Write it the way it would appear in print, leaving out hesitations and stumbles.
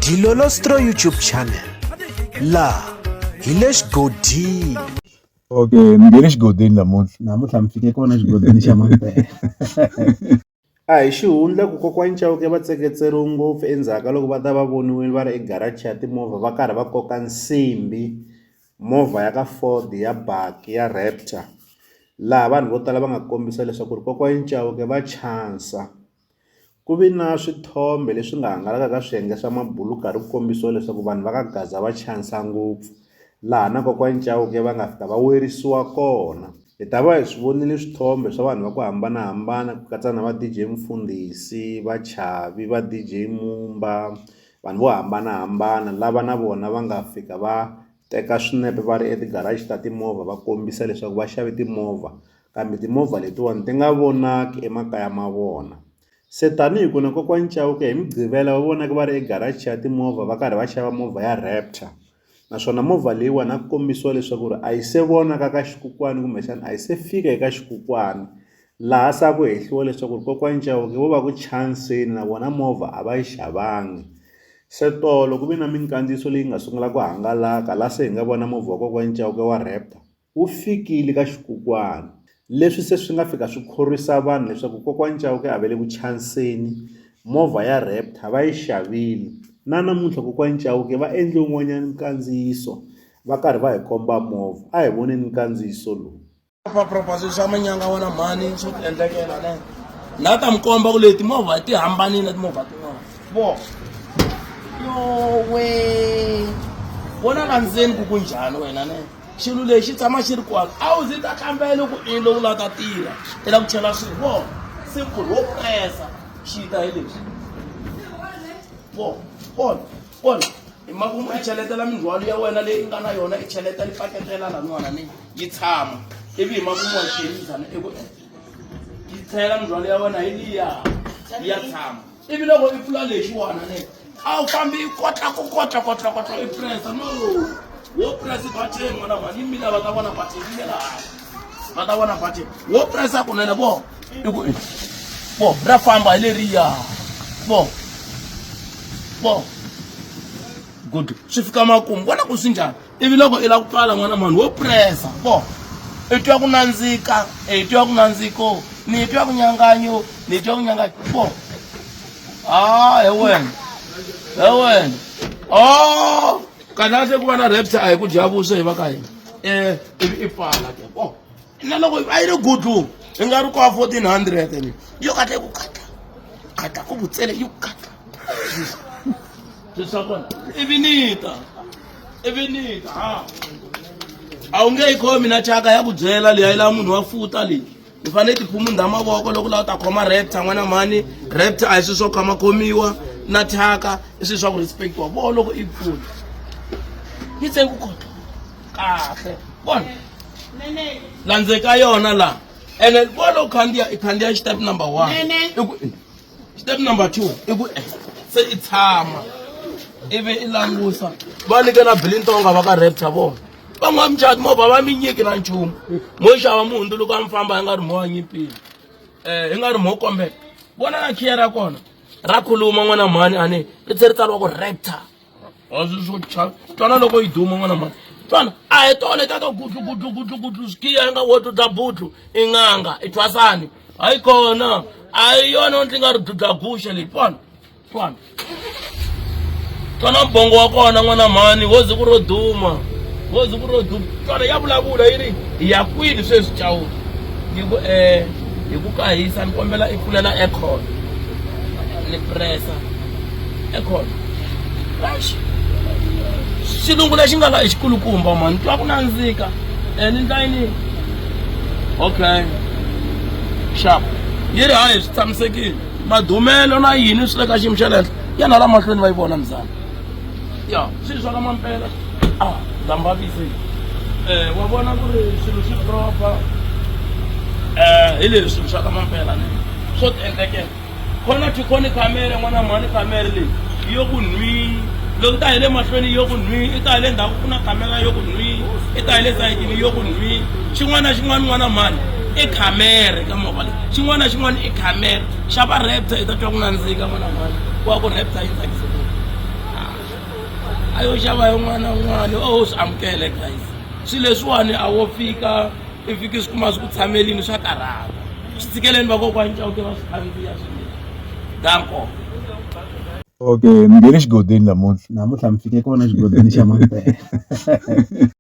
Dilolostro YouTube channel laha hi le xigodini. Okay, ni nge le xigodini namuntlha. Namuntlha mi fike kona xigodini xa mampela. A hi xihundla ku kokwani Chauke va tseketseriwe ngopfu endzhaku ka loko va ta va voniwile va ri egaraji ya timovha va karhi va koka nsimbhi movha ya ka Ford ya bakkie ya Raptor laha vanhu vo tala va nga kombisa leswaku ri kokwani Chauke va chansa. Ku vi na swithombe leswi nga hangalaka ka swiyenge swa mabulo ku karhi ku kombisiwa leswaku vanhu va ka Gaza va chansa ngopfu laha na kokwani Chauke va nga fika va werisiwa kona. Hi ta va hi swi vonile swithombe swa vanhu va ku hambanahambana ku katsa na va D_J Mfundhisi, va Chavi, va D_J Mumba vanhu vo hambanahambana lava na vona va nga fika va teka swinepe va ri eti-garage ta timovha va kombisa leswaku va xave timovha kambe timovha letiwani ti nga vonaki emakaya ma vona. Se tanihi ku na kokwani Chauke hi Mugqivela va vonake va ri egaraji ya timovha va karhi va xava movha ya Raptor naswona movha leyiwani a ku kombisiwa leswaku ri a yi se vonaka ka xikukwani kumbexana a yi se fika eka xikukwani laha se a ku hehliwa leswaku ri kokwani Chauke vo va ku chanseni na vona movha a va yi xavangi. Se tolo ku ve na minkandziyiso leyi nga sungula ku hangalaka laha se hi nga vona movha wa kokwani Chauke wa Raptor Wu fikile ka xikukwana, leswi se swi nga fika swi khorwisa vanhu leswaku kokwani Chauke a va le ku chanseni, movha ya Raptor va yi xavile. Na namuntlha kokwani Chauke va endle wun'wanyana nkandziyiso va karhi va hi komba movha. A hi voneni nkandziyiso lowu. Proper swilo swa manyanga wena mhani swo ti endlekela ne na ta mi komba ku leti movha ti hambanile na timovha tin'wana vo yowe vona la ndzeni ku ku njhani wena ne xilo lexi tshama xi ri kwala a wu zi ta kambela ku i lowu la ta tirha i la ku chela swilo vo simple wo pressa xi ta hi leswi vo vona vona hi makumu i cheletela mindzhwalo ya wena leyi nga na yona i cheletela i paketela laniwana ni yi tshama ivi hi makumu wa chelizana i ku yi tlhela mindzhwalo ya wena hi liya ya tshama ivi loko i pfula lexiwana ne a wu fambi i kotla ku kotla kotla kotla i pressa no wo press button n'wana mhani yi mila va ta vona button yi mila hansi va ta vona button wo pressa kunene vo i ku vo ra famba hi leriya vo vo good swi fika makumu vona ku swi njhani ivi loko i lava ku pfala n'wana mhani wo pressa vo i twa ku nandzika i twa ku nandziko ni twa ku nyanganyo ni twa ku nyanganyo vo a he wena he wena o kahle ku va na rapture a hi ku dya vuswa hi va ka hina um ivi i pfala ke vo na loko a yi ri gudlu i nga ri kwa 1400 ni yo kahle ku katla katla ku vutsele yi ku katla swilo swa kona ivi ni ta ivi ni ta ha a wu nge yi khomi na chaka ya ku byela leyi a yi lava munhu wa futa leyi u fanele tiphumunda mavoko loko lava ta khoma raptor n'wana mhani raptor a hi swilo swo khama khomiwa na thyaka i swilo swa ku respectiwa vo loko i pfula yi tsengu kotla kahle vona landzeka yona la ene vo loko khandziya i khandziya step number one i ku step number 2 i ku eh, se i tshama ivi i langusa va nyike na bilintonga va ka rapture vona van'wana muchati movha va mi nyiki na nchumu mo xava muhundzuluko a mi famba hi nga ri mo wa nyimpini um hi nga ri mo kombela vona na khiya ra kona ra khuluma n'wana mhani a ni ri tlhe ri tsariwa ku rapture a swi swo chava twana loko yi duma n'wana mhani twana a hi tona ta ta gudlu gudlu gudlu gudlu swikiya i nga wo dludla budlu i n'anga i thwasani hayi kona a hi yona ndzi nga ri dludla guxe leyi twana twana twana mbongo wa kona n'wana mhani wo ze ku ro duma wo ze ku ro duma twana ya vulavula yi ri hi ya kwini sweswi chawula yi ku um hi ku kahisa ni kombela i pfulela aircon ni pressa aircon Eish. Xilungu lexi nga la i xikulukumba mani twa ku nandzika and ni ndla yini okay sharp yi ri hayi swi tshamisekile madumelo na yini swi le ka xiyimo xa le henhla ya na la mahlweni va yi vona mzana ya swilo swa ka mampela a dambavise um wa vona ku ri swilo swi proper um hi leswi swilo swa ka mampela ne swo ti endlekela khona to khoni khamere n'wana mhani khamere leyi yo ku nhwi loko ta hi le mahlweni yo ku nhwi i ta hi le ndzhaku ku na khamera yo ku nhwi i ta hi le sayitini yo ku nhwi xin'wana na xin'wana n'wana mhani i khamere ka movha leyi xin'wana na xin'wana i khamere xava raptor i ta twa ku nandzika n'wana mhani wa ku raptor yi tsakise ngopfu. A yo xava yin'wana na yin'wana o swi amukele guys. Swilo leswiwani a wo fika i fiki swi kuma swi ku tshamelini swa karhata. Swi tshikeleni vakokwani Chauke va swi khandziya swilo leswi. Danko. Okay, ni nge le xigodini namuntlha. Namuntlha mi fike kona xigodini xa mampela.